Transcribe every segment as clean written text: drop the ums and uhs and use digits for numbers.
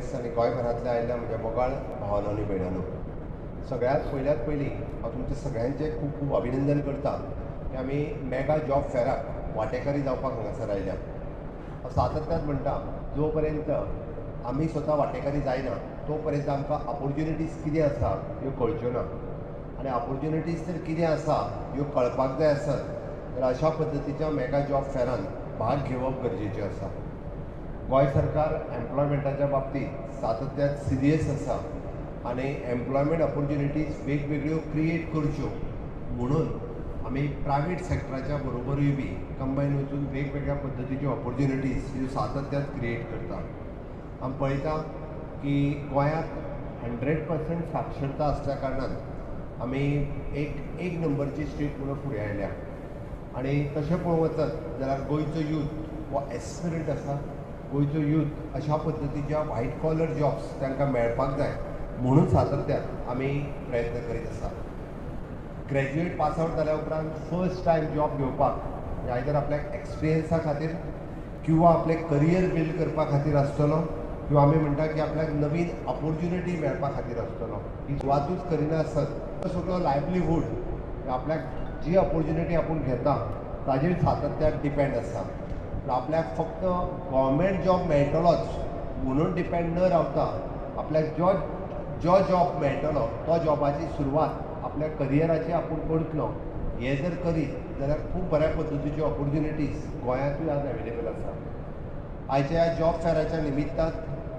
एस्पिरंट्स आनी गोंयभरांतल्या आयिल्ल्या म्हज्या मोगाळ भावांनो आनी भयणांनो, सगळ्यांत पयल्यात पयलीं हांव तुमचें सगळ्यांचें खूब खूब अभिनंदन करता की आमी मेगा जॉब फेराक वांटेकारी जावपाक हांगासर आयल्या. हांव सातत्यान म्हणटा, जो पर्यंत आमी स्वता वांटेकारी जायना तो पर्यंत आमकां ऑपोर्च्युनिटीज कितें आसा ह्यो कळच्यो ना, आनी ऑपोर्च्युनिटीज तर कितें आसा ह्यो कळपाक जाय आसत तर अशा पद्दतीच्या मेगा जॉब फेरान भाग घेवप गरजेचें आसा. गोंय सरकार एम्प्लॉयमेंटाच्या बाबतींत सातत्यान सिरियस आसा आनी एम्प्लॉयमेंट ऑपोर्च्युनिटीज वेगवेगळ्यो क्रिएट करच्यो म्हणून आमी प्रायवेट सेक्टराच्या बरोबरूय बी कंबायन वचून वेगवेगळ्या पद्दतीच्यो ऑपोर्च्युनिटीज ह्यो सातत्यान क्रिएट करता. आमी पळयता की गोंयांत 100% साक्षरता आसल्या कारणान आमी एक नंबरची स्टेट म्हणून फुडें आयल्या, आनी तशें पळोवंक वचत जाल्यार गोंयचो यूथ हो एस्पिरंट आसा. गोंयचो यूथ अशा पद्दतीच्या व्हायट कॉलर जॉब्स तांकां मेळपाक जाय म्हणून सातत्यान आमी प्रयत्न करीत आसा. ग्रॅज्युएट पास आवट जाल्या उपरांत फर्स्ट टायम जॉब घेवपाक आयदर आपल्याक एक्सपिरियन्सा खातीर किंवा आपलें करियर बिल्ड करपा खातीर आसतलो, किंवा आमी म्हणटा की आपल्याक नवीन ऑपोर्च्युनिटी मेळपा खातीर आसतलो. ही सुवातूच करिना आसत सगळो लायवलीहूड आपल्याक जी ऑपोर्च्युनिटी आपूण घेता ताजेर सातत्यान डिपेंड आसा. आपल्याक फक्त गव्हर्मेंट जॉब मेळटलोच म्हणून डिपेंड न रावता आपल्याक जो जो जॉब मेळटलो तो जॉबाची सुरवात आपल्या करियराची आपूण करतलो हें जर करीत जाल्यार खूब बऱ्या पद्दतीच्यो ऑपोर्च्युनिटीज गोंयांतूय आज अवेलेबल आसा. आयच्या ह्या जॉब फेराच्या निमित्तान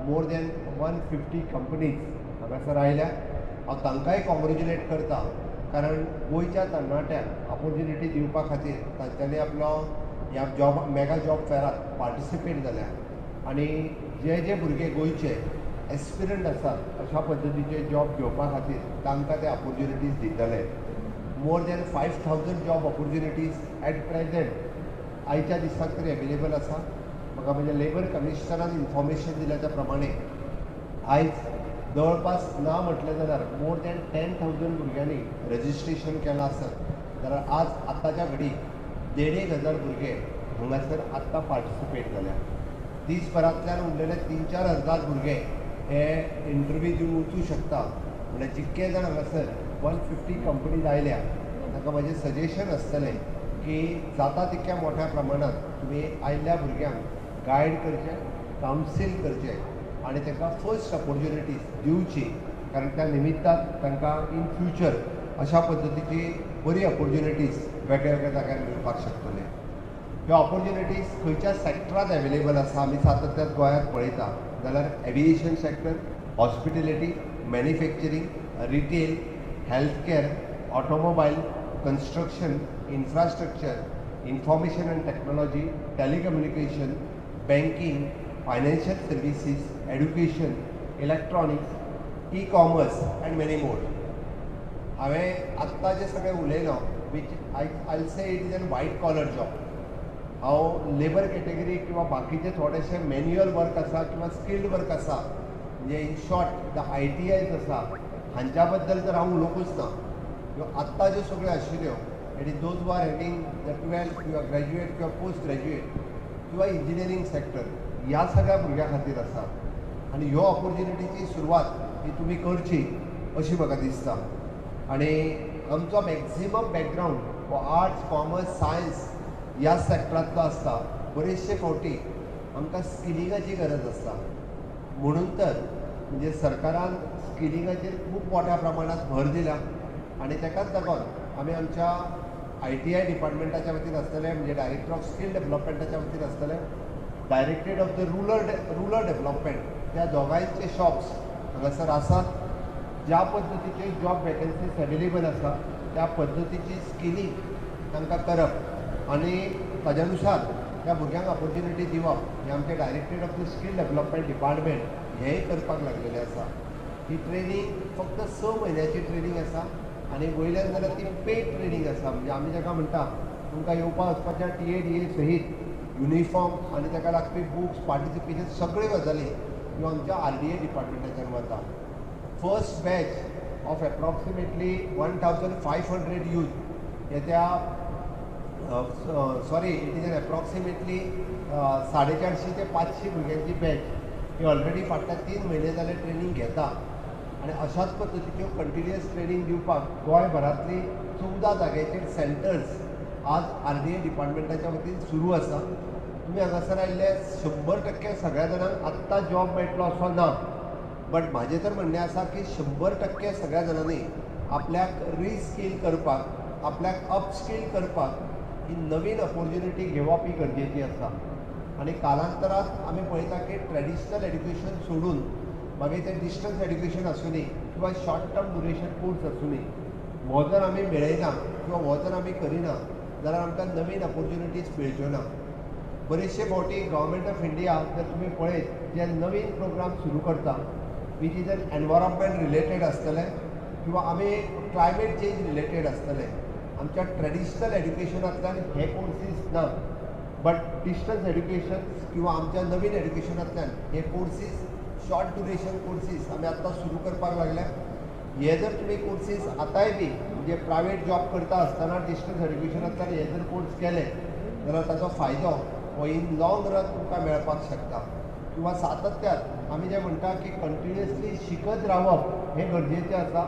मोर दॅन 150 कंपनीज हांगासर आयल्या. हांव तांकांय कॉंग्रेच्युलेट करता, कारण गोंयच्या तरणाट्यांक ऑपोर्च्युनिटी दिवपा खातीर तांच्यांनी आपलो ह्या जॉब मेगा जॉब फेरात पार्टिसिपेट जाल्या, आनी जे जे भुरगे गोंयचे एस्पिरंट आसात अशा पद्दतीचे जॉब घेवपा खातीर तांकां ते ऑपोर्च्युनिटीज दितले. More than 5000 job opportunities at present आयच्या दिसाक तरी अवेलेबल आसा. म्हाका म्हज्या लेबर कमिशनरान इन्फॉर्मेशन दिल्या त्या प्रमाणे आयज जवळपास ना म्हटलें जाल्यार मोर दॅन 10,000 भुरग्यांनी रजिस्ट्रेशन केलां आसत जाल्यार आज आतांच्या घडीक 1,500 भुरगे हांगासर आत्तां पार्टिसिपेट जाल्या. दीसभरांतल्यान उरलेले 3-4 हजार भुरगे हे इंटरव्यू दिवन वचूं शकता. म्हणल्यार जितके जाण हांगासर 150 कंपनीज आयल्या तांकां म्हाजें सजेशन आसतलें की जाता तितक्या मोठ्या प्रमाणांत तुमी आयिल्ल्या भुरग्यांक गायड करचें, कावन्सील करचें आनी तांकां फर्स्ट ऑपोर्च्युनिटीज दिवची, कारण त्या निमित्तान तांकां इन फ्युचर अशा पद्दतीची बरी ऑपोर्च्युनिटीज वेगळ्या वेगळ्या जाग्यार मेळपाक शकतले. ह्यो ऑपोर्च्युनिटीज खंयच्या सॅक्टरांत अवेलेबल आसा आमी सातत्यान गोंयांत पळयता जाल्यार aviation sector, hospitality, manufacturing, retail, health care, automobile, construction, infrastructure, information and technology, telecommunication, banking, financial services, education, electronics, e commerce and many more. हांवें आत्तां जें सगळें उलयलो which I say it is an white collar job. हांव labour category किंवा बाकीचे थोडेशे manual work आसा किंवा स्किल्ड वर्क आसा, म्हणजे इन शॉर्ट the ITIs आसा हांच्या बद्दल तर हांव उलोवंकूच ना. ह्यो आत्तां ज्यो सगळ्यो आशिल्ल्यो it is those who are having the 12th किंवा ग्रॅज्युएट किंवा पोस्ट ग्रॅज्युएट किंवा इंजिनियरींग सॅक्टर ह्या सगळ्या भुरग्यां खातीर आसा, आनी ह्यो ऑपोर्च्युनिटीची सुरवात ही तुमी करची अशी म्हाका दिसता. आनी आमचो मॅक्झिमम बॅकग्रावंड हो आर्ट्स, कॉमर्स, सायन्स ह्या सॅक्टरांतलो आसता. बरेचशे फावटी आमकां स्किलिंगाची गरज आसता, म्हणून तर म्हणजे सरकारान स्किलिंगाचेर खूब मोठ्या प्रमाणांत भर दिला, आनी ताकाच लागून आमी आमच्या ITI डिपार्टमेंटाच्या वतीन आसतले, म्हणजे डायरेक्टर ऑफ स्कील डेव्हलपमेंटाच्या वतीन आसतले, directorate of the rural development, त्या दोगांयचे शॉप्स हांगासर आसात. ज्या पद्दतीचे जॉब वेकन्सीज अवेलेबल आसा त्या पद्दतीची स्किलिंग तांकां करप आनी ताज्या नुसार त्या भुरग्यांक ऑपोर्च्युनिटी दिवप हें आमचें directorate of the skill development department हेंय करपाक लागलेलें आसा. ही ट्रेनींग फक्त 6 म्हयन्याची ट्रेनींग आसा आनी वयल्यान जाल्यार ती पेड ट्रेनींग आसा. म्हणजे आमी ताका म्हणटा तुमकां येवपा वचपाच्या TA DA सहीत युनिफॉर्म आनी ताका लागपी बुक्स, पार्टिसिपेशन सगळ्यो गजाली ह्यो आमच्या RDA डिपार्टमेंटाच्यान वता. First batch of approximately 1500 youth येत्या sorry it is an approximately 450 ते 500 भुरग्यांची बॅच ही ऑलरेडी फाटल्या 3 म्हयने जाले ट्रेनींग घेता आनी अशाच पद्दतीच्यो कंटिन्युअस ट्रेनींग दिवपाक गोंयभरांतली 14 जाग्याचेर सेंटर्स आज RDA डिपार्टमेंटाच्या वतीन सुरू आसा. तुमी हांगासर आयिल्ले 100% सगळ्या जाणांक आत्तां जॉब मेळटलो असो ना, बट म्हाजें तर म्हणणें आसा की 100% सगळ्या जाणांनी आपल्याक रिस्कील करपाक, आपल्याक अपस्कील करपाक ही नवीन ऑपोर्च्युनिटी घेवप ही गरजेची आसा. आनी कालांतरात आमी पळयता की ट्रेडिशनल एड्युकेशन सोडून मागीर तें डिस्टन्स एड्युकेशन आसुनी किंवा शॉर्ट टर्म ड्युरेशन कोर्स आसुनी, हो जर आमी मेळयना किंवा हो जर आमी करिना जाल्यार आमकां नवीन ऑपोर्च्युनिटीज मेळच्यो ना. बरेचशे फावटी गव्हर्मेंट ऑफ इंडिया जर तुमी पळयत जे नवीन प्रोग्राम सुरू करता which is an environment related आसतलें किंवा आमी क्लायमेट चेंज रिलेटेड आसतलें, आमच्या ट्रेडिशनल एड्युकेशनांतल्यान हे कोर्सीस ना, बट डिस्टन्स एड्युकेशन किंवा आमच्या नवीन एड्युकेशनांतल्यान हे कोर्सीस, शॉर्ट ड्युरेशन कोर्सीस आमी आत्तां सुरू करपाक लागल्या. हे जर तुमी कोर्सीस आतांय बी म्हणजे प्रायवेट जॉब करता आसतना डिस्टन्स एड्युकेशनांतल्यान हे जर कोर्स केले जाल्यार ताचो फायदो हो इन लॉंग रन तुमकां मेळपाक शकता. किंवा सातत्यान आमी जें म्हणटा की कंटिन्युअसली शिकत रावप हें गरजेचें आसा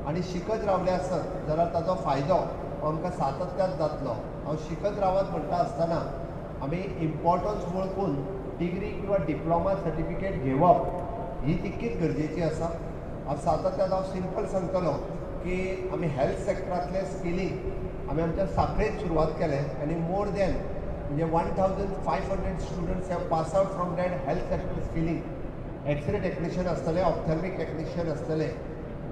आनी शिकत रावलें आसत जाल्यार ताचो फायदो हो आमकां सातत्यान जातलो. हांव शिकत रावत म्हणटा आसतना आमी इम्पॉर्टन्स वळखून डिग्री किंवा डिप्लॉमा सर्टिफिकेट घेवप ही तितकीच गरजेची आसा. हांव सातत्यान हांव सिंपल सांगतलो की आमी हेल्थ सॅक्टरांतलें स्किलींग आमी आमच्या साखळेंत सुरवात केलें आनी मोर दॅन म्हणजे 1500 students have pass out from that health sector skilling. X-ray technician आसतले, ऑप्थॅल्मिक टॅक्निशियन आसतले,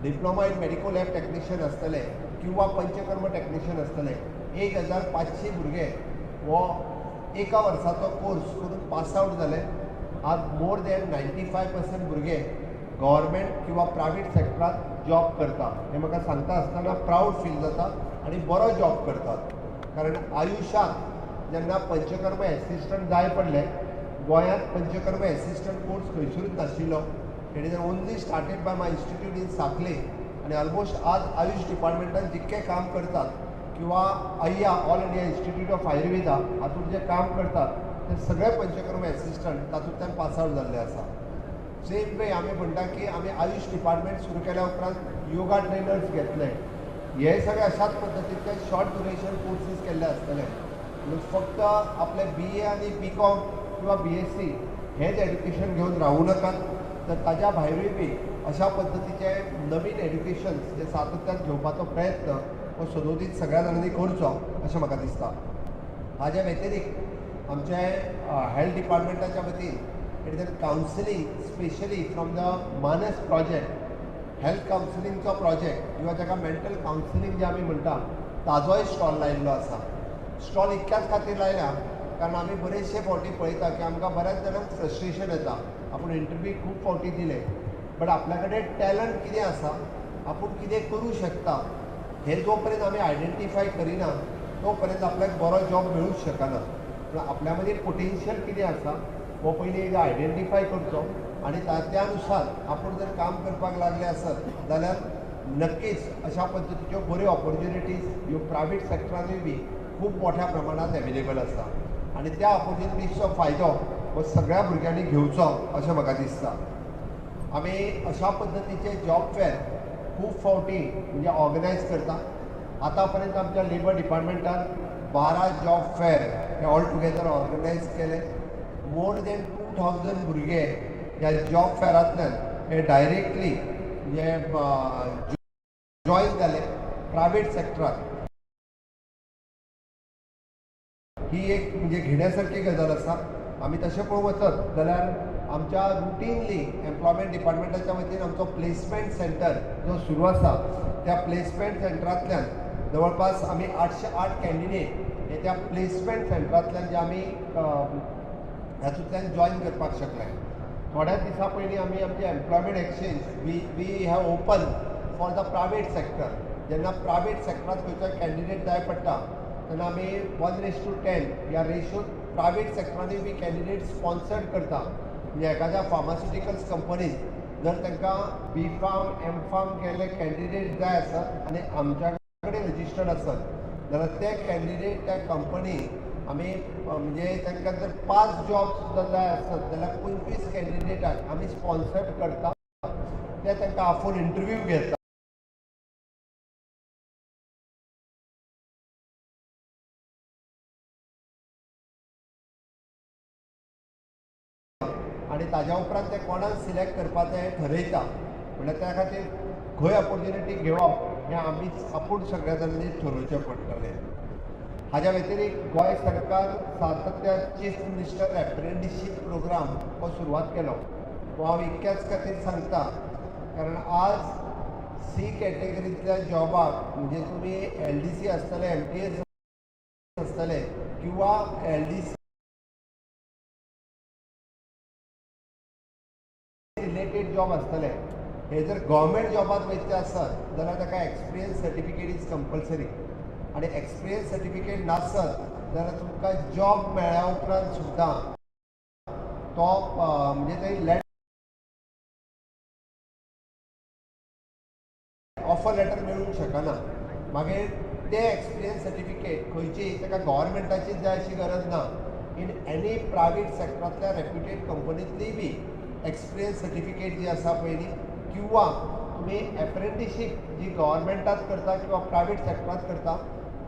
diploma in medical lab technician आसतले किंवा पंचकर्म टॅक्निशियन आसतले. 1500 भुरगे हो एका वर्साचो कोर्स करून पास आवट जाले. आज मोर दॅन 95% भुरगे गव्हर्मेंट किंवा प्रायवेट सॅक्टरांत जॉब करता. हें म्हाका सांगता आसतना प्रावड फील जाता आनी बरो जॉब करतात. कारण आयुश्यांत जेन्ना पंचकर्म एसिस्टंट जाय पडले, गोंयांत पंचकर्म एसिस्टंट कोर्स खंयसरूच नाशिल्लो. It is only started by my institute in Sanquelim आनी ऑलमोस्ट आज आयुश डिपार्टमेंटान जितकें काम करतात किंवा AIYA all India institute of Ayurveda हातूंत जें काम करतात ते सगळे पंचकर्म एसिस्टंट तातूंतल्यान पास आवट जाल्ले आसा. सेम वे आमी म्हणटा की आमी आयुश डिपार्टमेंट सुरू केल्या उपरांत योगा ट्रेनर्स घेतले. हे सगळे अशाच पद्दतीचे शॉर्ट ड्युरेशन कोर्सीस केल्ले आसतले. फक्त आपले BA आनी BCom किंवा BSc हेच एड्युकेशन घेवन रावूं नाकात, तर ताज्या भायरूय बी अशा पद्दतीचे नवीन एड्युकेशन जे सातत्यान घेवपाचो प्रयत्न हो सदोदीत सगळ्या जाणांनी करचो अशें म्हाका दिसता. हाज्या व्यतिरिक्त आमचे हेल्थ डिपार्टमेंटाच्या वतीन it is a counselling specially from the Manas project, health कावन्सिलिंगचो project किंवा जाका मेंटल कावन्सिलिंग जें आमी म्हणटा ताजोय स्टॉल लायिल्लो आसा. स्टॉल इतक्याच खातीर लायला कारण आमी बरेचशे फावटी पळयता की आमकां बऱ्याच जाणांक फ्रस्ट्रेशन येता. आपूण इंटरव्यू खूब फावटी दिले बट आपल्या कडेन टॅलंट कितें आसा, आपूण कितें करूं शकता हें जो पर्यंत आमी आयडेंटिफाय करिना तो पर्यंत आपल्याक बरो जॉब मेळूंक शकना. पूण आपल्या मदीं पोटेन्शियल कितें आसा हो पयलीं एकदां आयडेंटिफाय करचो आनी त्या नुसार आपूण जर काम करपाक लागले आसत जाल्यार नक्कीच अशा पद्दतीच्यो बऱ्यो ऑपोर्च्युनिटीज ह्यो प्रायवेट सॅक्टरानूय बी खूब मोठ्या प्रमाणांत एवेलेबल आसा आनी त्या ऑपोर्च्युनिटीजचो फायदो हो सगळ्या भुरग्यांनी घेवचो अशें म्हाका दिसता. आमी अशा पद्दतीचे जॉब फेअर खूब फावटी म्हणजे ऑर्गनायज करता. आतां पर्यंत आमच्या लेबर डिपार्टमेंटान 12 जॉब फेअर हे ऑल टुगेदर ऑर्गनायज केले. मोर दॅन 2000 भुरगे ह्या जॉब फेअरांतल्यान हे डायरेक्टली म्हणजे जॉयन जाले प्रायवेट सॅक्टरात. ही एक म्हणजे घेण्यासारखी गजाल आसा. आमी तशें पळोवंक वचत जाल्यार आमच्या रुटीनली एम्प्लॉयमेंट डिपार्टमेंटाच्या वतीन आमचो प्लेसमेंट सेंटर जो सुरू आसा त्या प्लेसमेंट सेंटरांतल्यान जवळपास आमी 808 कॅन्डिडेट हे त्या प्लेसमेंट सेंटरांतल्यान जे आमी हातूंतल्यान जॉयन करपाक शकले. थोड्याच दिसां पयलीं आमी आमचे employment exchange we have open for the private sector. जेन्ना प्रायवेट सॅक्टरांत खंयचोय कॅन्डिडेट जाय पडटा तेन्ना आमी 1:10 ह्या रेशोत प्रायवेट सॅक्टरांनी बी कॅन्डिडेट स्पॉन्सर्ड करता. म्हणजे एखाद्या फार्मास्युटिकल्स कंपनीत जर तांकां बी फार्म एम फार्म केल्ले कॅन्डिडेट जाय आसत आनी आमच्या कडेन रजिस्टर्ड आसत जाल्यार ते कॅन्डिडेट त्या कंपनी आमी म्हणजे तांकां जर 5 जॉब सुद्दां जाय आसत जाल्यार 25 कॅन्डिडेटाक आमी स्पॉन्सर करता, ते तांकां आफोवन इंटरव्यू घेता. आनी ताज्या उपरांत ते कोणाक सिलेक्ट करपाचें हें ठरयता. म्हणल्यार त्या खातीर खंय ऑपोर्च्युनिटी घेवप हें आमीच आपूण सगळ्या जाणांनी ठरोवचें पडटलें. हाज्या व्यतिरिक्त गोंय सरकार सातत्यान चीफ मिनिस्टर एप्रेंटिसशीप प्रोग्राम हो सुरवात केलो. हो हांव इतक्याच खातीर सांगता कारण आज सी कॅटेगरींतल्या जॉबाक म्हणजे तुमी LDC आसतले, MTS आसतले किंवा LDC related job आसतले, हे जर गव्हर्मेंट जॉबात वयतले आसत जाल्यार ताका एक्सपिरियन्स सर्टिफिकेट is compulsory. आनी एक्सपिरियन्स सर्टिफिकेट नासत जाल्यार तुमकां जॉब मेळ्ळ्या उपरांत सुद्दां तो म्हणजे ते ऑफर लेटर मेळूंक शकना. मागीर ते एक्सपिरियन्स सर्टिफिकेट खंयची ताका गव्हर्मेंटाचीच जाय अशी गरज ना, इन एनी प्रायवेट सेक्टरांतल्या रेप्युटेड कंपनींतली बी एक्सपिरियन्स सर्टिफिकेट जी आसा पयली, किंवा तुमी एप्रेंटिसशीप जी गव्हर्मेंटात करता किंवा प्रायवेट सेक्टरांत करता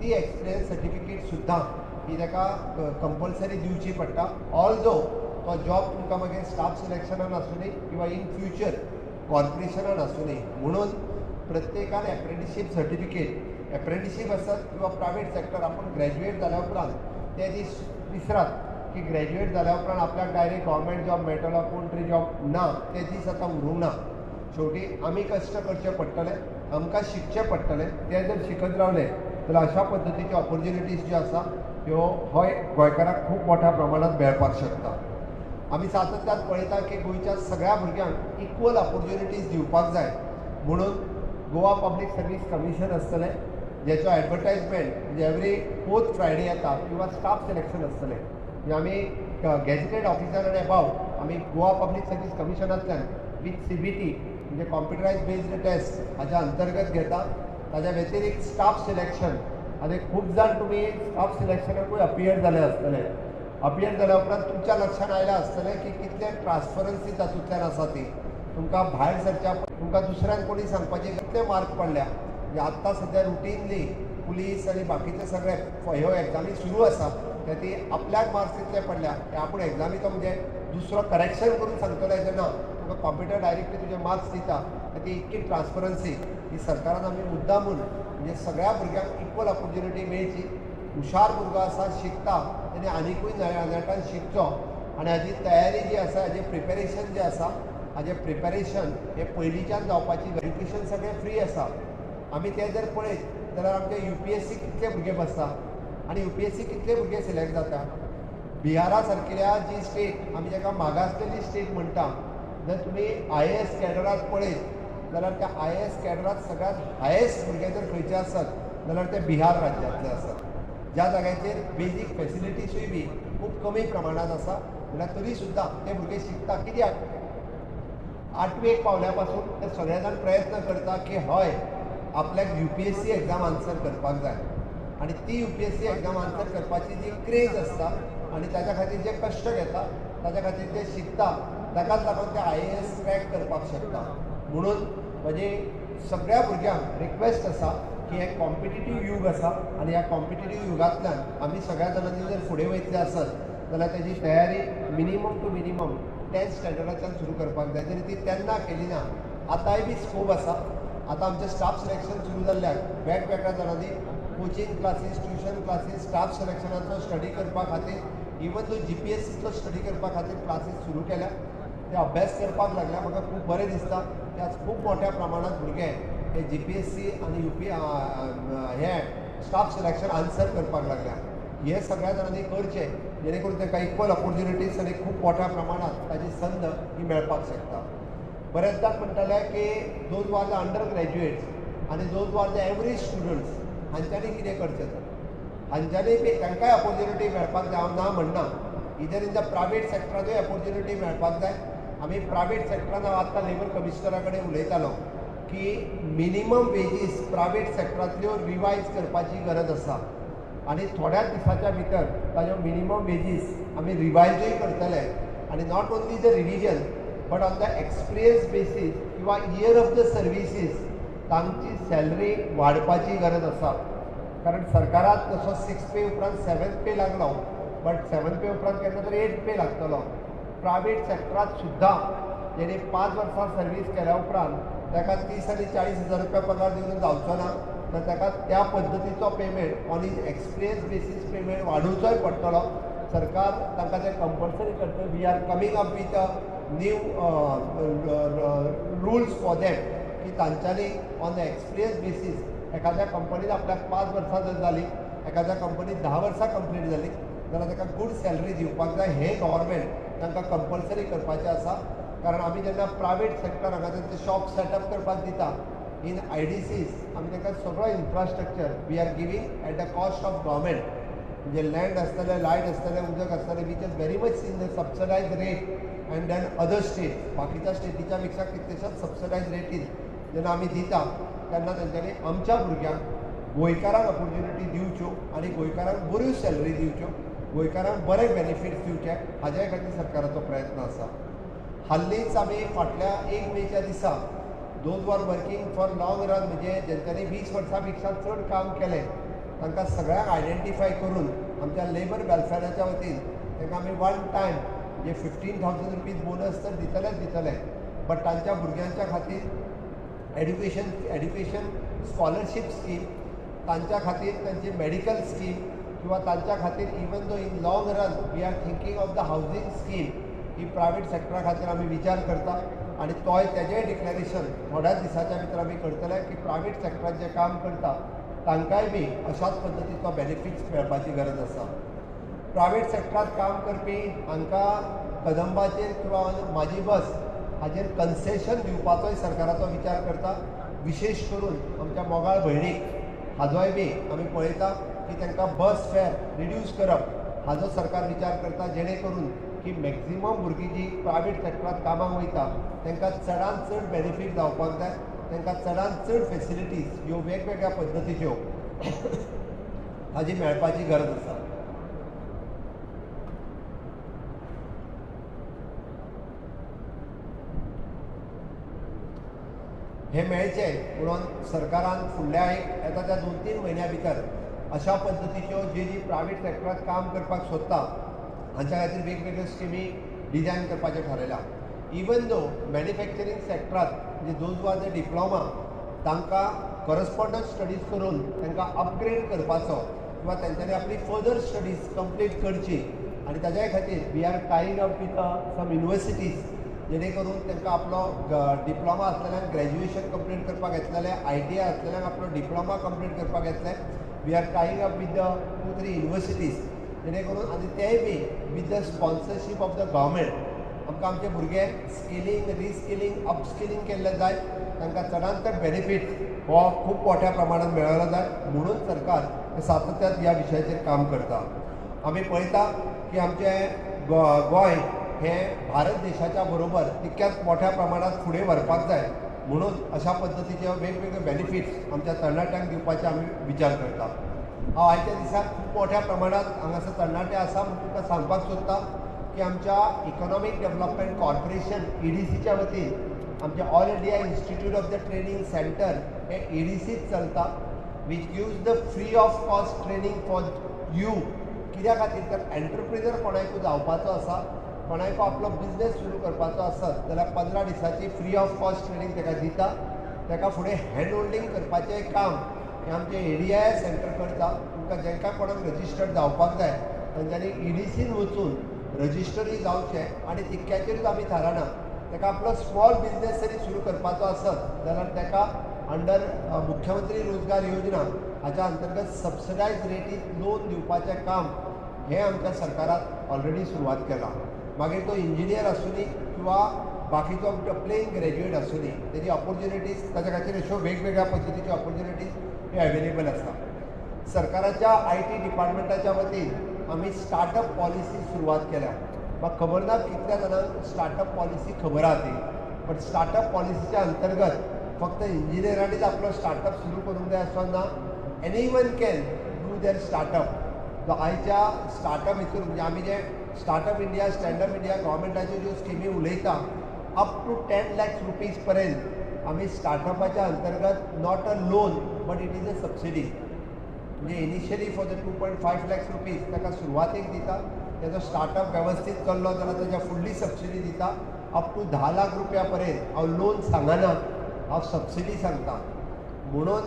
ती एक्सपिरियन्स सर्टिफिकेट सुद्दां ही ताका कंपल्सरी दिवची पडटा. ऑल्दो तो जॉब तुमकां मागीर स्टाफ सिलेक्शनान आसुनी किंवा इन फ्युचर कॉर्पोरेशनान आसुनी. म्हणून प्रत्येकान एप्रेंटिसशीप सर्टिफिकेट, एप्रेंटिसशीप आसत किंवा प्रायवेट सेक्टर, आपूण ग्रॅज्युएट जाल्या उपरांत ते दीस विसरात की ग्रॅज्युएट जाल्या उपरांत आपल्याक डायरेक्ट गव्हर्मेंट जॉब मेळटलो, कोण तरी जॉब ना, ते दीस आतां उरूंक ना. शेवटी आमी कश्ट करचे पडटले, आमकां शिकचें पडटलें. ते जर शिकत रावले जाल्यार अशा पद्दतीच्यो ऑपोर्च्युनिटीज ज्यो आसा त्यो हय गोंयकारांक खूब मोठ्या प्रमाणांत मेळपाक शकता. आमी सातत्यान पळयता की गोंयच्या सगळ्या भुरग्यांक इक्वल ऑपोर्च्युनिटीज दिवपाक जाय म्हणून गोवा पब्लीक सर्वीस कमिशन आसतलें, ज्याचो एडवर्टायजमेंट म्हणजे एवरी 4th Friday येता, किंवा स्टाफ सिलेक्शन आसतलें. म्हणजे आमी गॅजेटेड ऑफिसर आनी एबाव आमी गोवा पब्लीक सर्वीस कमिशनांतल्यान विथ CBT म्हणजे कॉम्प्युटरायज बेस्ड टेस्ट हाज्या अंतर्गत घेता. ताज्या व्यतिरिक्त स्टाफ सिलेक्शन, आनी खूब जाण तुमी स्टाफ सिलेक्शनाकूय अपियर जाले आसतले. अपियर जाल्या उपरांत तुमच्या लक्षांत आयलां आसतलें की कितले ट्रान्सपरन्सी तातूंतल्यान आसा ती. तुमकां भायर सरच्या तुमकां दुसऱ्यांक कोणी सांगपाचे कितले मार्क पडल्या. म्हणजे आत्तां सद्या रुटीनली पुलीस आनी बाकीचे सगळे ह्यो एग्जामी सुरू आसा, त्या ती आपल्याक मार्क्स कितले पडल्या ते आपूण एग्जामी तो म्हणजे दुसरो करेक्शन करून सांगतलो अशें ना, तुका कॉम्प्युटर डायरेक्टली तुजे मार्क्स दिता. ती इतकी ट्रान्सपरन्सी ही सरकारान आमी मुद्दामून म्हणजे सगळ्या भुरग्यांक इक्वल ऑपोर्च्युनिटी मेळची. हुशार भुरगो आसा, शिकता, तेणे आनिकूय नेटान शिकचो आनी हाजी तयारी जी आसा, हाजें प्रिपेरेशन जें आसा, हाजें प्रिपेरेशन हें पयलींच्यान जावपाची. एज्युकेशन सगळें फ्री आसा. आमी तें जर पळयत जाल्यार आमचे UPSC कितले भुरगे बसता आनी UPSC कितले भुरगे सिलेक्ट जाता. बिहारा सारकिल्या जी स्टेट आमी जाका मागासलेली स्टेट म्हणटा, जर तुमी IAS कॅडरात पळयत जाल्यार त्या IAS कॅडरात सगळ्यांत हायेस्ट भुरगे जर खंयचे आसत जाल्यार ते बिहार राज्यांतले आसत, ज्या जाग्याचेर बेजीक फेसिलिटीसूय बी खूब कमी प्रमाणांत आसा. म्हणल्यार तरी सुद्दां ते भुरगे शिकता. कित्याक 8वेक पावल्या पासून ते सगळे जाण प्रयत्न करता की हय आपल्याक UPSC exam answer करपाक जाय. आनी ती UPSC exam answer करपाची जी क्रेज आसता आनी ताच्या खातीर जे कश्ट घेता, ताच्या खातीर जे शिकता, ताकाच लागून ते IAS crack करपाक शकता. म्हणून म्हजी सगळ्या भुरग्यांक रिक्वेस्ट आसा की हें कॉम्पिटिटीव यूग आसा आनी ह्या कॉम्पिटिटीव युगांतल्यान आमी सगळ्या जाणांनी जर फुडें वयतले आसत जाल्यार ताजी तयारी मिनिमम टू मिनिमम 10th स्टँडर्डाच्यान सुरू करपाक जाय. जरी ती तेन्ना केली ना, आतांय बी स्कोप आसा. आतां आमचें स्टाफ सिलेक्शन सुरू जाल्ल्याक वेगवेगळ्या जाणांनी coaching classes, tuition classes, staff सिलेक्शनाचो study करपा खातीर, इवन दो GPSCचो स्टडी करपा खातीर क्लासीस सुरू केल्या, ते अभ्यास करपाक लागल्या. म्हाका खूब बरें दिसता की आज खूब मोठ्या प्रमाणांत भुरगे हे GPSC आनी हे स्टाफ सिलेक्शन आन्सर करपाक लागल्या. हे सगळ्या जाणांनी करचें जेणे करून तांकां इक्वल ऑपोर्च्युनिटीज आनी खूब मोठ्या प्रमाणांत ताजी संद ही मेळपाक शकता. बरेचदां म्हणटाले की those are the under graduates आनी those are the average students हांच्यांनी कितें करचें, तर हांच्यांनी बी तांकांय ऑपोर्च्युनिटी मेळपाक जाय. हांव ना म्हणना, इदर इन the private सेक्टरांतूय ऑपोर्च्युनिटी मेळपाक जाय. आमी प्रायवेट सेक्टरान हांव आत्तां लेबर कमिशनरा कडेन उलयतालो की मिनिमम वेजीस प्रायवेट सेक्टरांतल्यो रिवायज करपाची गरज आसा. आनी थोड्याच दिसाच्या भितर ताज्यो मिनिमम वेजीस आमी रिवायजूय करतले आनी not only the revision but on the experience basis किंवा इयर ऑफ the services तांची सॅलरी वाडपाची गरज आसा. कारण सरकारात जसो 6 पे उपरांत 7 पे लागलो, बट 7 पे उपरांत केन्ना तरी 8 पे लागतलो. प्रायवेट सेक्टरात सुद्दां जेणे 5 वर्सां सर्वीस केल्या उपरांत ताका 30 आनी 40 हजार रुपया पगार दिवन जावचो ना, तर ताका त्या पद्दतीचो payment on his experience basis payment वाडोवचोय पडटलो. सरकार तांकां तें कंपल्सरी करतलें. We are coming up with a new rules for them की तांच्यांनी ऑन the experience basis एखाद्या कंपनीत आपल्याक 5 वर्सां जर जालीं, एखाद्या कंपनीत 10 वर्सां कंप्लीट जालीं जाल्यार ताका गूड सॅलरी दिवपाक जाय. हें गव्हर्मेंट तांकां कंपल्सरी करपाचें आसा. कारण आमी जेन्ना प्रायवेट सेक्टर हांगा तांचे शॉप सेटअप करपाक दिता इन IDCs, आमी तांकां सगळो infrastructure we are giving at the cost of government. म्हणजे लँड आसतलें, लायट आसतलें, उदक आसतलें, which is very much in the subsidise rate and then other state. बाकीच्या स्टेटीच्या पेक्षा कितलेशाच सबसिडायज रेटीन जेन्ना आमी दिता तेन्ना तेंच्यांनी आमच्या भुरग्यांक, गोंयकारांक ऑपोर्च्युनिटी दिवच्यो आनी गोंयकारांक बऱ्यो सॅलरी दिवच्यो, गोंयकारांक बरे बेनिफिट्स दिवचे, हाज्याय खातीर सरकाराचो प्रयत्न आसा. हाल्लींच आमी फाटल्या 1 मेच्या दिसा those who are working for long run, म्हणजे जेंच्यांनी 20 वर्सां पेक्षा चड काम केलें तांकां सगळ्यांक आयडेंटिफाय करून आमच्या लेबर वेलफेराच्या वतीन तांकां आमी वन टायम म्हणजे 15,000 रुपीज बोनस तर दितलेच दितले, बट तांच्या भुरग्यांच्या खातीर एड्युकेशन स्कॉलरशीप स्कीम, तांच्या खातीर तांची मेडिकल स्कीम, किंवा तांच्या खातीर even though in long run we are thinking of the housing scheme he private सेक्टरा खातीर आमी विचार करता आनी तोय तेजेय डिक्लेरेशन थोड्याच दिसाच्या भितर आमी करतले की प्रायवेट सेक्टरान जे काम करता तांकांय बी अशाच पद्दतीचो बेनिफिट्स मेळपाची गरज आसा. प्रायवेट सेक्टरांत काम करपी हांकां कदंबाचेर किंवा म्हाजी बस हाजेर कन्सेशन दिवपाचोय सरकाराचो विचार करता. विशेश करून आमच्या मोगाळ भयणीक हाजोय बी आमी पळयता की तांकां बस फेर रिड्यूस करप हाजो सरकार विचार करता, जेणे करून की मॅक्झिमम भुरगीं जीं प्रायवेट सेक्टरांत कामाक वयता तांकां चडांत चड बेनिफीट जावपाक जाय, तांकां चडांत चड फेसिलिटीज ह्यो वेगवेगळ्या पद्दतीच्यो हाजी मेळपाची गरज आसा. हे मेळचें म्हणून सरकारान फुडल्या एक येता त्या 2-3 म्हयन्या भितर अशा पद्दतीच्यो जी जी प्रायवेट सेक्टरांत काम करपाक सोदता हांच्या खातीर वेगवेगळ्यो स्किमी डिजायन करपाचें थारायलां. इवन दो मॅन्युफॅक्चरींग सेक्टरांत म्हणजे those who are the diploma तांकां करस्पॉन्डन्स स्टडीज करून तांकां अपग्रेड करपाचो किंवा तांच्यांनी आपली फर्दर स्टडीज कंप्लीट करची आनी ताज्याय खातीर we are tying up with some universities, जेणे करून तांकां आपलो डिप्लोमा आसलेल्यांक ग्रॅज्युएशन कंप्लीट करपाक येतलें, ITI आसलेल्यांक आपलो डिप्लोमा कंप्लीट करपाक येतलें. We are tying up with the 2-3 universities जेणे करून आनी तेय बी with the sponsorship of the government आमकां आमचे भुरगे स्किलींग, रिस्किलींग, अपस्किलींग केल्लें जाय, तांकां चडांत चड बेनिफीट हो खूब मोठ्या प्रमाणात मेळ्ळो जाय म्हणून सरकार सातत्यान ह्या विशयाचेर काम करता. आमी पळयता की आमचें गोंय हें भारत देशाच्या बरोबर तितक्याच मोठ्या प्रमाणात फुडें व्हरपाक जाय म्हणून अशा पद्दतीचे वेगवेगळे बेनिफिट्स आमच्या तरणाट्यांक दिवपाचे आमी विचार करता. हांव आयच्या दिसाक खूब मोठ्या प्रमाणात हांगासर तरणाटे आसा म्हूण तुमकां सांगपाक सोदता की आमच्या इकॉनॉमीक डेव्हलपमेंट कॉर्पोरेशन EDCच्या वतीन आमच्या all India institute of the training centre हे EDCच चलता, which gives the free of cost training for you. कित्या खातीर तर एंटरप्रिनर कोणाकूय जावपाचो आसा, कोणाकूय आपलो बिजनेस सुरू करपाचो आसत जाल्यार 15 दिसांची फ्री ऑफ कॉस्ट ट्रेनींग ताका दिता. ताका फुडें हँड होल्डींग करपाचें काम हें आमचें ADIS centre करता. तुमकां जांकां कोणाक रजिस्टर्ड जावपाक जाय तांच्यांनी EDCन वचून रजिस्टरूय जावचें आनी तितक्याचेरूच आमी थारायना, ताका आपलो स्मॉल बिजनेस जरी सुरू करपाचो आसत जाल्यार ताका अंडर मुख्यमंत्री रोजगार योजना हाच्या अंतर्गत सबसिडायज रेटीत लोन दिवपाचें काम हें आमच्या सरकारान ऑलरेडी सुरवात केलां. मागीर तो इंजिनियर आसूनी किंवा बाकीचो प्लेन ग्रॅज्युएट आसूनी, तेजी ऑपोर्च्युनिटीज ताच्या खातीर अश्यो वेगवेगळ्या पद्दतीच्यो ऑपोर्च्युनिटीज ह्यो अवेलेबल आसा. सरकाराच्या IT डिपार्टमेंटाच्या वतीन आमी स्टार्टअप पॉलिसी सुरवात केल्या. म्हाका खबर ना कितल्या जाणांक स्टार्टअप पॉलिसी खबर आहा ती, बट स्टार्टअप पॉलिसीच्या अंतर्गत फक्त इंजिनियरांनीच आपलो स्टार्टअप सुरू करूंक जाय असो ना, anyone can do their startup. जो आयच्या स्टार्टअप हितून म्हणजे आमी जे स्टार्टअप इंडिया, स्टँडअप इंडिया गव्हर्मेंटाच्यो ज्यो स्किमी उलयता, अप टू 10 लॅक्स रुपीज पर्यंत आमी स्टार्टअपाच्या अंतर्गत not a loan but it is a subsidy. म्हणजे initially for the 2.5 lakhs rupees ताका सुरवातेक दिता. तेजो स्टार्टअप वेवस्थीत चल्लो जाल्यार तेज्या फुडली सबसिडी दिता अप टू 10 लाख रुपया पर्यंत. हांव लोन सांगना, हांव सबसिडी सांगता. म्हणून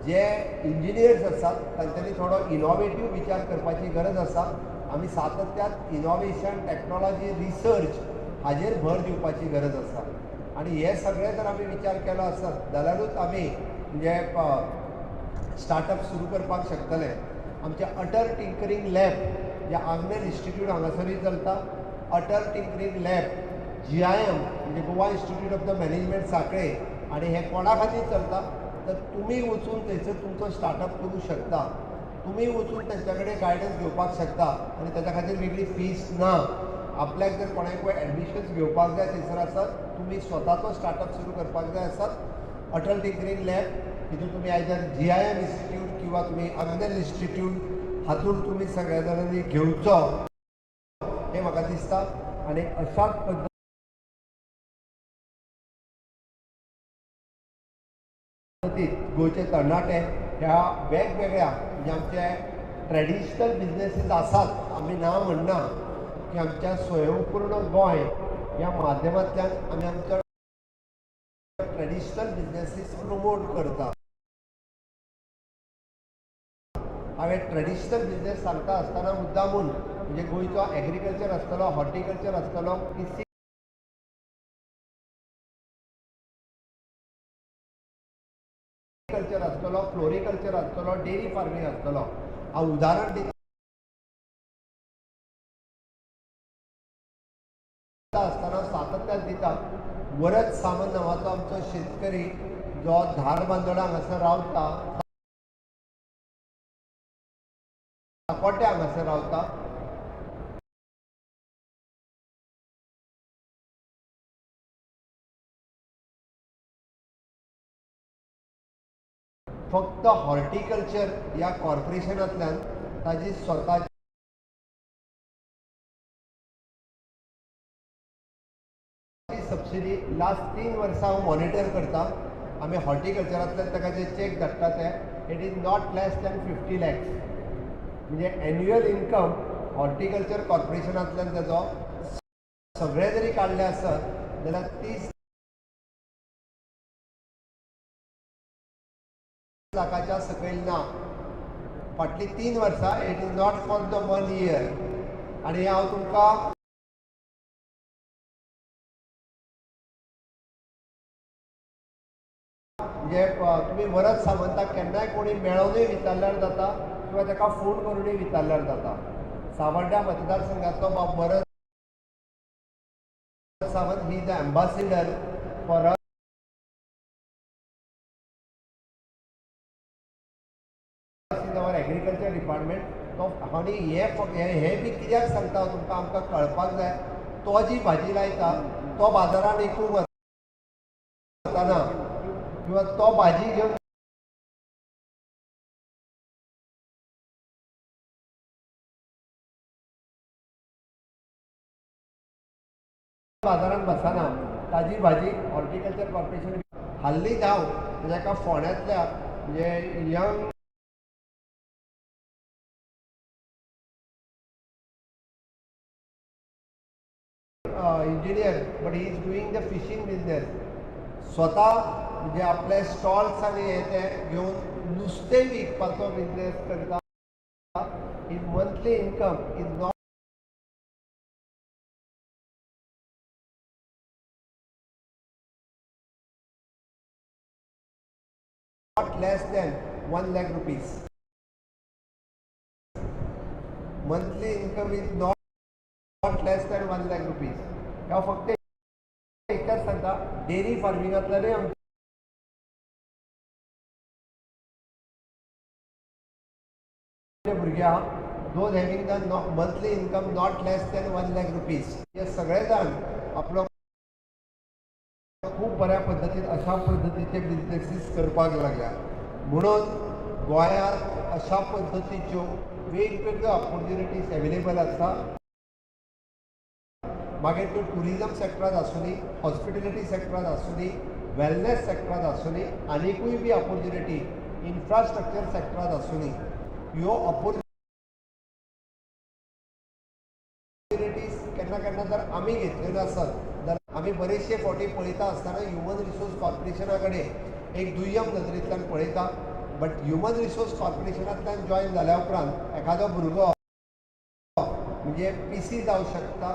जे इंजिनियर्स आसात तांच्यांनी थोडो इनोवेटीव विचार करपाची गरज आसा. आमी सातत्यान इनोवेशन, टॅक्नोलॉजी, रिसर्च हाजेर भर दिवपाची गरज आसा. आनी हे सगळे जर आमी विचार केलो आसत जाल्यारूच आमी म्हणजे स्टार्टअप सुरू करपाक शकतले. आमचें अटल टिंकरींग लॅब जे आग्नेल इन्स्टिट्यूट हांगासरूय चलता. अटल टिंकरींग लॅब GIM म्हणजे Goa institute of the management Sanquelim, आनी हें कोणा खातीर चलता तर तुमी वचून थंयसर तुमचो स्टार्टअप करूं शकता, तुमी वचून तांच्या कडेन गायडन्स घेवपाक शकता आनी ताच्या खातीर वेगळी फीस ना. आपल्याक जर कोणाकूय एडमिशन्स घेवपाक जाय थंयसर आसत, तुमी स्वताचो स्टार्टअप सुरू करपाक जाय आसत, अटल टिंकरींग लॅब हितून तुमी आयदर GIM institute किंवा तुमी आग्नेल इन्स्टिट्यूट हातूंत तुमी सगळ्या जाणांनी घेवचो हें म्हाका दिसता. आनी अशाच पद्दतीन गोंयचे तरणाटे ह्या वेगवेगळ्या म्हणजे आमचे ट्रेडिशनल बिजनेसीस आसात, आमी ना म्हणना की आमच्या स्वयंपूर्ण गोंय ह्या माध्यमांतल्यान आमी आमचो ट्रेडिशनल बिजनेसीस प्रमोट करता. हांवें ट्रेडिशनल बिजनेस सांगता आसतना मुद्दामून म्हणजे गोंयचो एग्रीकल्चर आसतलो, हॉर्टिकल्चर आसतलो, पिसिकल्चर आसतलो, फ्लोरिकल्चर आसतलो, डेअरी फार्मींग आसतलो. हांव उदाहरण दिता आसतना सातत्यान दिता. वरद सामंत नांवाचो आमचो शेतकरी जो धारबांदोडा हांगासर रावता, साकोड्ड्या हांगासर रावता, फक्त हॉर्टिकल्चर ह्या कॉर्पोरेशनांतल्यान ताजी स्वताची सबसिडी लास्ट 3 वर्सां हांव मॉनिटर करता. आमी हॉर्टिकल्चरांतल्यान ताका जे चॅक धाडटा ते it is not less than 50 lakhs. म्हणजे एन्युअल इन्कम हॉर्टिकल्चर कॉर्पोरेशनांतल्यान ताजो सगळे जरी काडले आसत जाल्यार 30 लाखाच्या सकयल ना. फाटलीं 3 वर्सां, it is not for the 1 year. आनी हांव तुमकां म्हणजे तुमी वरद सामंताक केन्नाय कोणी मेळोनूय विचारल्यार जाता किंवा ताका फोन करूनय विचारल्यार जाता. सावड्ड्या मतदारसंघांतलो बाब Varad Sawant he is the ambassador for us in our agriculture department. तो आनी हे बी कित्याक सांगता तुमकां, आमकां कळपाक जाय. तो जी भाजी लायता तो बाजारान विकूंक वतना किंवा तो भाजी घेवन बाजारान बसना, ताजी भाजी हॉर्टिकल्चर कॉर्पोरेशन. हाल्लीच हांव म्हणजे एका फोंड्यांतल्या म्हणजे young engineer but he is doing the fishing business, स्वता म्हणजे आपले स्टॉल्स आनी हे ते घेवन नुस्तें विकपाचो बिजनेस करता. His monthly income is not less than 1 lakh rupees. Monthly income is not less than 1 lakh rupees. हांव फक्त एकच सांगता, डेअरी फार्मिंगांतल्यानूय आमचे भुरगे आहा, those having the monthly income not less than 1 lakh rupees. हे सगळे जाण आपलो खूब बऱ्या पद्दतीन अशा पद्दतीचे बिजनेसीस करपाक लागल्या. म्हणून गोंयांत अशा पद्दतीच्यो वेगवेगळ्यो ऑपॉर्च्युनिटीज अवेलेबल आसा. मागीर त्यो ट्युरिजम सेक्टरांत आसूं, हॉस्पिटेलिटी सेक्टरांत आसूं, वेलनेस सेक्टरांत आसूं, आनिकूय बी ऑपॉर्च्युनिटी इन्फ्रास्ट्रक्चर सेक्टरांत आसूं, ह्यो ऑपॉर्च्युनिटीज केन्ना केन्ना जर आमी घेतल्यो नासत जाल्यार आमी बरेचशे फावटी पळयता आसतना ह्युमन रिसोर्स कॉर्पोरेशना कडेन एक दुय्यम नदरेंतल्यान पळयता. बट ह्युमन रिसोर्स कॉर्पोरेशनांतल्यान जॉयन जाल्या उपरांत एखादो भुरगो म्हणजे पी सी जावं शकता.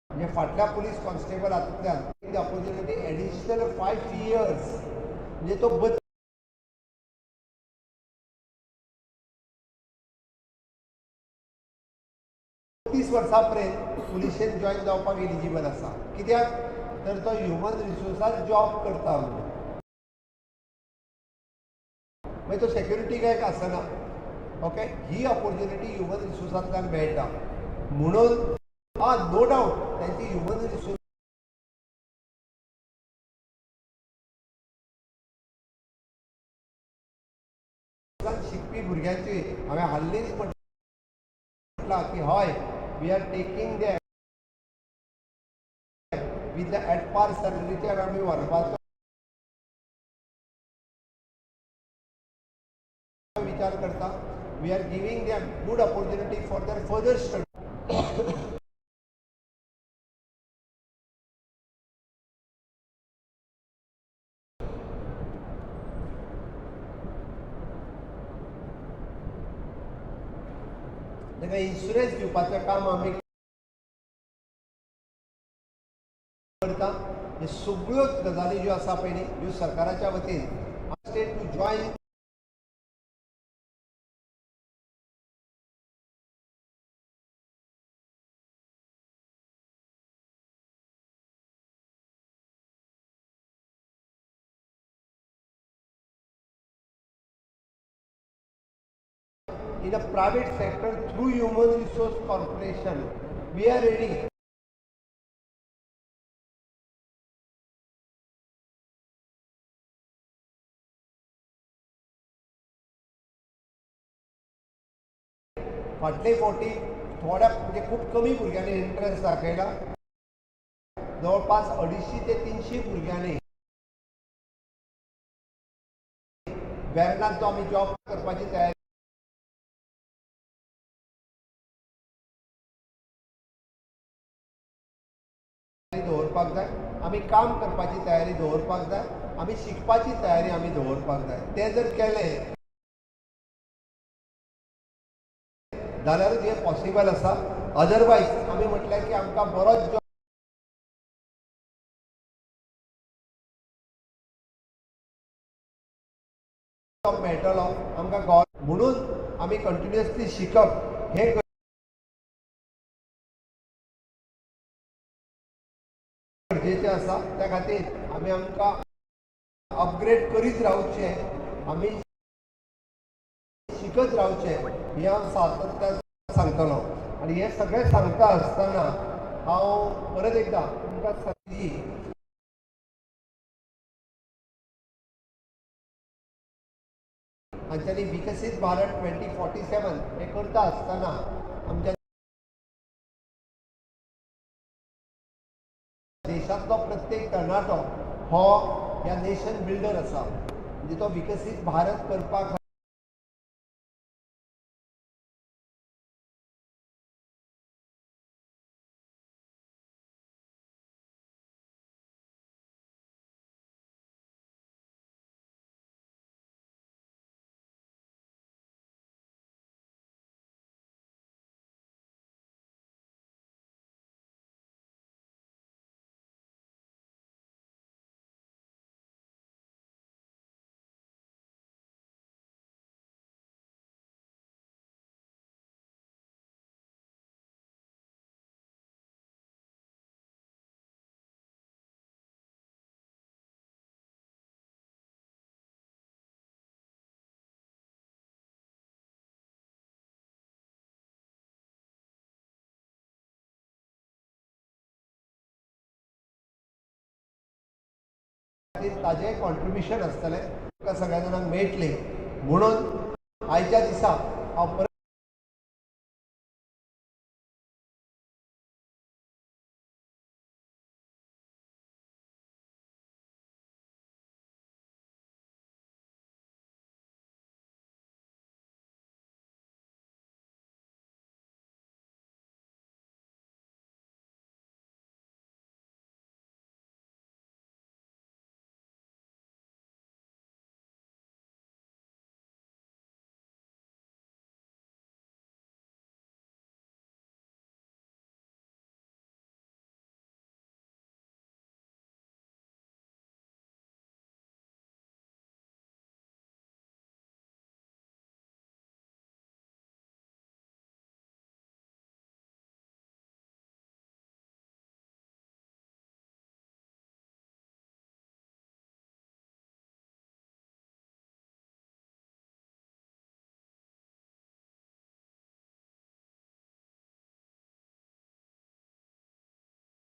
म्हणजे फाटल्या पुलीस कॉन्स्टेबल हातूंतल्यान ऑपॉर्च्युनिटी एडिशनल 5 इयर्स, म्हणजे तो 32 वर्सां पर्यंत पुलिशेन जॉयन जावपाक एलिजिबल आसा. कित्याक तर तो ह्युमन रिसोर्सान जॉब करता म्हणून. मागीर तो सेक्युरिटी गार्ड आसना. ओके, ही ऑपॉर्च्युनिटी ह्युमन रिसोर्सांतल्यान मेळटा. म्हणून हा, नो डाऊट त्यांची ह्युमन रिसोर्स शिकपी भुरग्यांची हांवें हाल्लीच म्हटलां की हय, we are taking the with the at par सॅलरीचेर आमी व्हरपाचो विचार करता. We are giving them good opportunity for their further study. ताका इन्शुरन्स दिवपाचें काम आमी करता. हे सगळ्योच गजाली ज्यो आसा पळय न्ही, ह्यो सरकाराच्या वतीन state to join in a private sector through Human Resource Corporation. We are ready. फाटले फावटी थोड्या म्हणजे खूब कमी भुरग्यांनी इंट्रस्ट दाखयला. जवळपास 250 ते 300 भुरग्यांनी वेर्नात जो आमी जॉब करपाची तयारी दवरपाक जाय. आमी काम करपाची तयारी दवरपाक जाय. आमी शिकपाची तयारी आमी दवरपाक जाय. तें जर केलें जाल्यारूच हें पॉसिबल आसा. अदरवायज आमी म्हटलें की आमकां बरोच जॉब मेळटलो आमकां गॉ म्हणून आमी कंटिन्युअसली शिकप हें गरजेचें आसा. त्या खातीर आमी आमकां अपग्रेड करीत रावचें, आमी शिकत रावचें, हें हांव सातत्यान सांगतलो. आनी हें सगळें सांगता आसतना हांव परत एकदां तुमकां सांगची हांच्यानी विकसीत भारत 2047 हें करता आसतना आमच्या देशांतलो प्रत्येक तरणाटो हो ह्या नेशन बिल्डर आसा. म्हणजे तो विकसीत भारत करपा खातीर ताजें कॉन्ट्रिब्युशन आसतलें. तुमकां सगळ्या जाणांक मेळटली म्हणून आयच्या दिसा हांव परत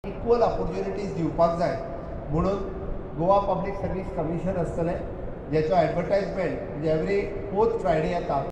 इक्वल ऑपॉर्च्युनिटीज दिवपाक जाय म्हणून गोवा पब्लीक सर्वीस कमिशन आसतलें, ज्याचो एडवर्टायजमेंट म्हणजे एवरी फोर्थ फ्रायडे येता.